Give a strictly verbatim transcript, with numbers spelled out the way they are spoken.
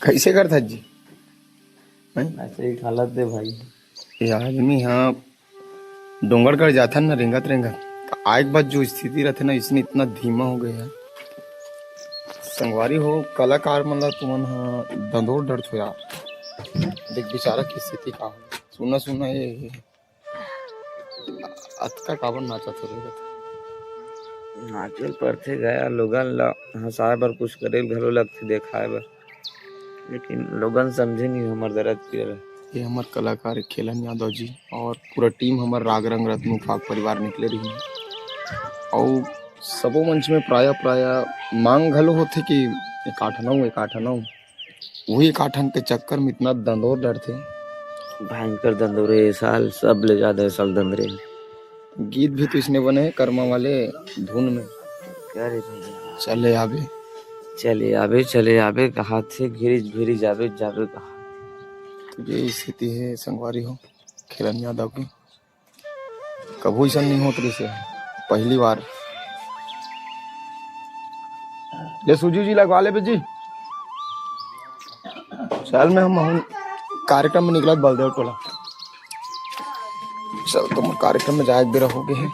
कैसे करथस जी? हैं? ऐसे ही हालत दे भाई। ये आदमी ह डोंगरगढ़ जाथन ना, रेंगत रेंगत, त आए के बाद जो स्थिति रहिथे ना, इसने इतना धीमा हो गया है। संगवारी हो, कलाकार मन ला तुमन ह दंदोर डरथो यार। देख बेचारा के स्थिति का हो। सुना सुना ये, ये। अतका काबर नाचत हो रे? नाचे ल परथे गया, लोगन ला हंसाए बर, कुछ करे ल घलो लगथे, देखाए बर, लेकिन लोगन समझे नहीं हमर दर्द पीड़ा। ये हमर कलाकार खेलन यादव जी और पूरा टीम हमर राग रंग रत्न उफाक परिवार निकले रही, और सबो मंच में प्राय प्राय मांग घलो होथे कि एक आठ नौ, एक आठ नौ, वही एक आठ के चक्कर में इतना दंदोर डरथे। भयंकर दंदोरे ए साल, सब ले ज्यादा ए साल दंदोरे। गीत भी तो इसने बने हैं कर्मा वाले धुन में। क्या रे भैया? चले आबे, चले आबे, चले आबे कहाथे, घेरी घेरी जाबे, जाबे कहा। तो ये स्थिति है संगवारी हो खेलन यादव की। कभू ऐसा नहीं होत रहिसे, पहली बार। ले सुजू जी, लगवा ले जी। चल, मैं हम, हम कार्यक्रम में निकलत बलदेव टोला। चल, तुम कार्यक्रम में जाए के बेरा हो गए हैं।